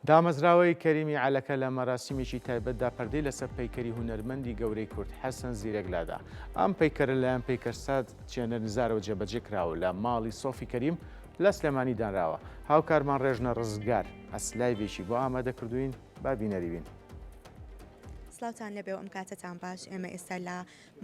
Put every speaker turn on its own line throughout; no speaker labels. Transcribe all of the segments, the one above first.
دامەزراوەی کەریمی عەلەکە لە مەراسیمێکی تایبەتدا پەردەی لەسەر پەیکەری هونەرمەندی گەورەی کورد حەسەن زیرەک لادا. ئەم پەیکەرە لەلایەن پەیکەرساز چێنەر نزارەوە جێبەجێ کراوە و لە ماڵی سۆفی کەریم لە سلێمانی دانراوە. هاوکارمان ڕێژنە ڕزگار ئەسلایڤێکی بۆ ئامادە کردووین، با بینەری بین.
سڵاوتان لێبێ و ئەم کاتەتان باش، ئێمە ئێستا لە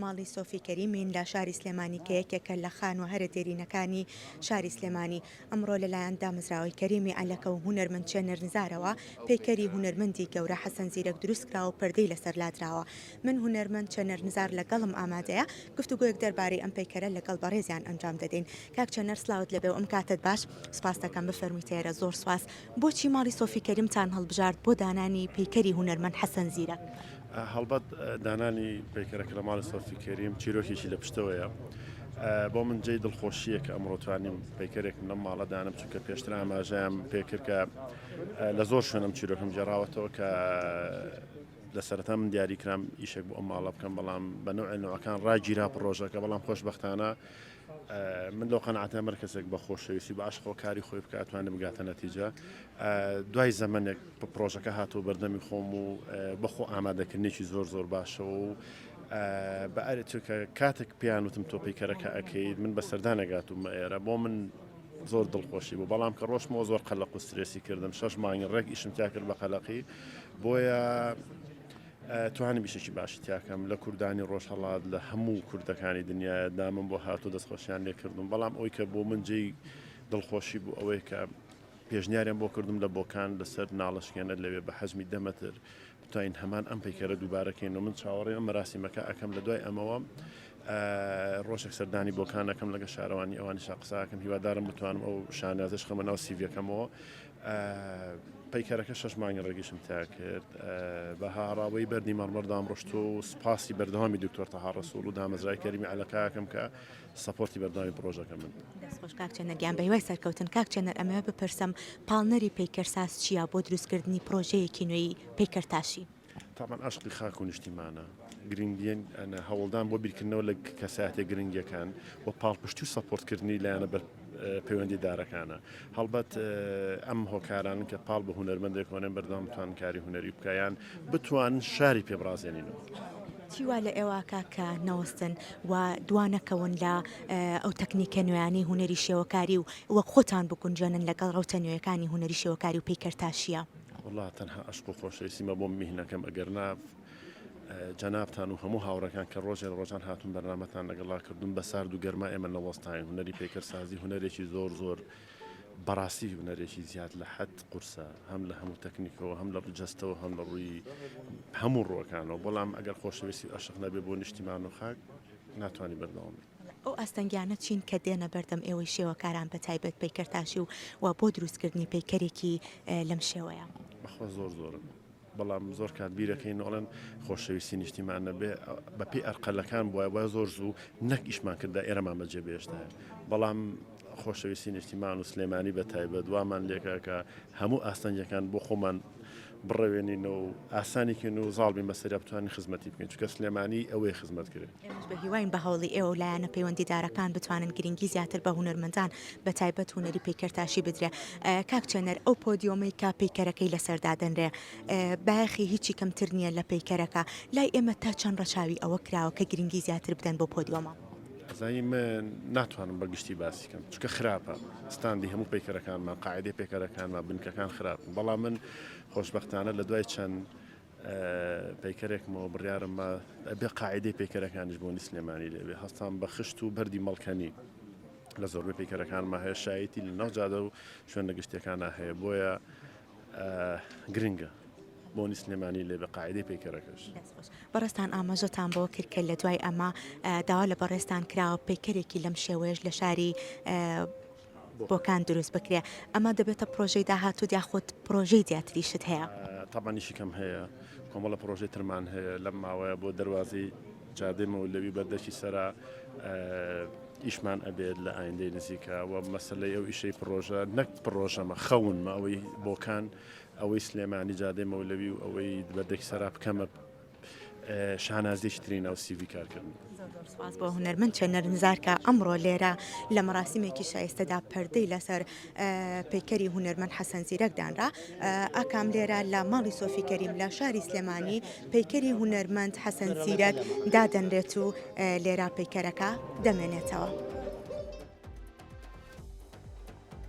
ماڵی سۆفی کەریمین لە شاری سلێمانی کە یەکێکە لە خانووە هەرە دێرینەکانی شاری سلێمانی. ئەمڕۆ لەلایەن دامەزراوەی کەریمی عەلەکە و هونەرمەند چێنەر نزارەوە پەیکەری هونەرمەندی گەورە حەسەن زیرەک دروستکراوە و پەردەی لەسەر لادراوە. من هونەرمەند چێنەر نزار لەگەڵم ئامادەیە گفتوگۆیەک دەربارەی ئەم پەیکەرە لەگەڵ بەڕێزیان ئەنجام دەدەین. کاک چێنەر سڵاوت لێبێ و ئەم کاتەت باش. سوپاست دەکەم بفەرموویتە ئێرە. زۆر سوپاس. بۆچی ماڵی سۆفی کەریمتان هەڵبژارد بۆ دانانی پەیکەری هونەرمەند حەسەن زیرەک؟
هەڵبەت دانانی پەیکەرەکە لە ماڵی سۆفی کەریم چیرۆکێکی لە پشتەوەیە. بۆ من جێی دڵخۆشییە کە ئەمڕۆ توانیم پەیکەرێکم لەم ماڵە دانم چونکە پێشتر ئاماژەیان پێکرد کە لە زۆر شوێنم چیرۆکم گێڕاوەتەوە کە لە سەرەتا من دیاری کرام ئیشێک بۆ ئەم ماڵە بکەم بەڵام بە نەوعێ نەوعەکان ڕاگیرا پڕۆژەکە بەڵام خۆشبەختانە من لەو قەناعەتەم هەر کەسێک بە خۆشەویستی بە عەشقەوە کاری خۆی بکات توانێت بگاتە نەتیجە دوای زەمەنێک پڕۆژەکە هاتەوە بەردەمی خۆم و بەخۆ ئامادەکردنێکی زۆر زۆر باشەوە و بە ئەرێ چونکە کاتێک پێیان وتم تۆ پەیکەرەکە ئەکەیت من بە سەردانێک هاتوومە ئێرە بۆ من زۆر دڵخۆشی بوو بەڵام کە ڕۆشتمەوە زۆر قەلەق و سترێسی کردم شەش مانگی ڕێک ئیشم تیا کرد بە قەلەقی بۆیە توانیم ئیشێکی باشی تیاکەم لە کوردانی ڕۆژهەڵات لە هەموو کوردەکانی دنیاە دامم بۆ هاتوو دەستخۆشیان لێ کردم بەڵام ئەوی کە بۆ من جێی دڵخۆشی بوو ئەوەیە کە پێشنیاریان بۆ کردم لە بۆکان لەسەر ناڵەشکێنە لەوێ بە حەجمی دە مەتر بتوانین هەمان ئەم پەیکەرە دووبارە کەینەوە من چاوەڕێی ئەم مەراسیمەکە ئەکەم لە دوای ئەمەوە ڕۆژێک سەردانی بۆکان ئەکەم لەگە شارەوانی ئەوانیشا قسە ئەکەم هیوادارم بتوانم ئەو شانازەش خەمە ناو سیڤیەکەمەوە پەیکەرەکە شەش مانگی ڕێگەشم تیا کرد بە هاڕاوەی بەردی مەڕمەر دامڕشت و سپاسی بەردەوامی دکتۆر تەها ڕەسوڵ و دامەزرای کەریمی عەلەکاکەم کە support ی بەردەوامی پڕۆژەکە من.
دەست خۆش کاک چێنەر گیان بەهیوای سەرکەوتن کاک چێنەر ئەمەوێ بپرسم پاڵنەری پەیکەرساز چیە بۆ دروستکردنی پڕۆژەیەکی نوێی پەیکەرتاشی؟
تەبعەن عەشقی خاک و نیشتیمانە، گرنگیە هەوڵدان بۆ بیرکردنەوە لە کەسایەتیە گرنگەکان و پاڵپشتی و support کردنی لایەنە بەر پەیوەندیدارەکانە. هەڵبەت ئەم هۆکارانەن کە پاڵ بە هونەرمەندێک هۆنێن بەردەوام بتوانن کاری هونەری بکە یان بتوانن شاری پێ بڕازێنینەوە.
چی وا لە ئێوە ئەکا کە نەوەستن و دوا نەکەون لە ئەو تەکنیکە نوێیانەی هونەری شێوەکاری و وەک خۆتان بگونجێنن لەگەڵ ڕەوتە نوێیەکانی هونەری شێوەکاری و پەیکەرتاشییە؟
وەڵا تەنها ئەشق و خۆشەویستیمە بۆ میهنەکەم ئەگەرنا جەنابتان و هەموو هاوڕێکان کە ڕۆژێ لە ڕۆژان هاتوون بەرنامەتان لەگەڵا کردوون بە سارد و گەرما ئێمە نەوەستاین هونەری پەیکەرسازی هونەرێکی زۆر زۆر بەڕاستی هونەرێکی زیاد لە حەد قورسە هەم لە هەموو تەکنیکەوە هەم لە ڕووی جەستەوە هەم لە ڕووی هەموو ڕووەکانەوە بەڵام ئەگەر خۆشەویستی و ئەشق نەبێ بۆ نیشتیمان و خاک ناتوانانی بەردەوام بیت.
ئەو ئاستەنگیانە چین کە دێنە بەردەم ئێوەی شێوەکاران بە تایبەت پەیکەرتاشی و و بۆ دروستکردنی پەیکەرێکی لەم شێوەیە؟
بەخوا زۆر زۆرن بەڵام زۆر کات بیرەکەین ئەڵێن خۆشەویستی نیشتیمان نەبێ بەپێی ئەرقەلەکان بوایە وایە زۆر زوو نەک ئیشمان کردا ئێرەمان بەجێ بێشتایە بەڵام خۆشەویستی نیشتیمان و سلێمانی بە تایبەت وامان لێکا کە هەموو ئاستەنگەکان بۆ خۆمان بڕەوێنینەوە و ئاسانی کەین و زاڵ بین بەسەریا بتوانین خزمەتی بکەین چونکە سلێمانی ئەوەیە خزمەت کرێ.
ئێمەش بە هیواین بە هەوڵی ئێوە و لایەنە پەیوەندیدارەکان بتوانن گرنگی زیاتر بە هونەرمەندان بە تایبەت هونەری پەیکەرتاشی بدرێ. کاک چێنەر ئەو پۆدیۆمەی کە پەیکەرەکەی لەسەر دادەنرێ بایەخی هیچی کەمتر نییە لە پەیکەرەکە، لای ئێمە تا چەند ڕەچاوی ئەوە کراوە کە گرنگی زیاتر بدەن بۆ پۆدیۆمە؟
ئەزانی من ناتوانم بە گشتی باسی کەم چونکە خراپە ستاندی هەموو پەیکەرەکانمان قاعدەی پەیکەرەکانمان بنکەکان خراپن بەڵام من خۆشبەختانە لە دوای چەند پەیکەرێکمەوە بڕیارم ما ئەبێ قاعدەی پەیکەرەکانیش بۆنی سلێمانی لێبێ هەستام بە خشت و بەردی مەڵکەنی لە زۆربەی پەیکەرەکانما هەیە شایەتی لە ناو جادە و شوێنە گشتیەکانە هەیە بۆیە گرنگە بۆنی سلێمانی لێ بە قاعدەی پەیکەرەکەش.
بەڕێزتان ئاماژەتان بەوە کرد کە لە دوای ئەمە داوا لە بەڕێزتان کراوە پەیکەرێکی لەم شێوەیەش لە شاری بۆکان دروست بکرێ ئەمە دەبێتە پرۆژەی داهاتوو یاخود پرۆژەی زیاتریشت هەیە؟
تەبعەن ئیشی کەم هەیە کۆمەڵە پرۆژەی ترمان هەیە لەم ماوەیە بۆ دەروازەی جادەی مەولەوی بەردەکی سەرا ئیشمان ئەبێت لە ئایندەی نزیکە و مەسەلەی ئەو ئیشەی پڕۆژە نەک پڕۆژەمە خەونمە ئەوەی بۆکان ئەوەی سلێمانی جادەی مەولەوی و ئەوەی بەردەکی سەرا بکەمە. شانازیەکی تری ناو سیڤی کارکردن.
زۆر زۆر سوپاس بۆ هونەرمەند چێنەر نزار کە ئەمڕۆ لێرە لە مەراسیمێکی شایستەدا پەردەی لەسەر پەیکەری هونەرمەند حەسەن زیرەک دانرا. ئاکام لێرە لە ماڵی سۆفی کەریم لە شاری سلێمانی پەیکەری هونەرمەند حەسەن زیرەک دادەنرێت و لێرە پەیکەرەکە دەمێنێتەوە.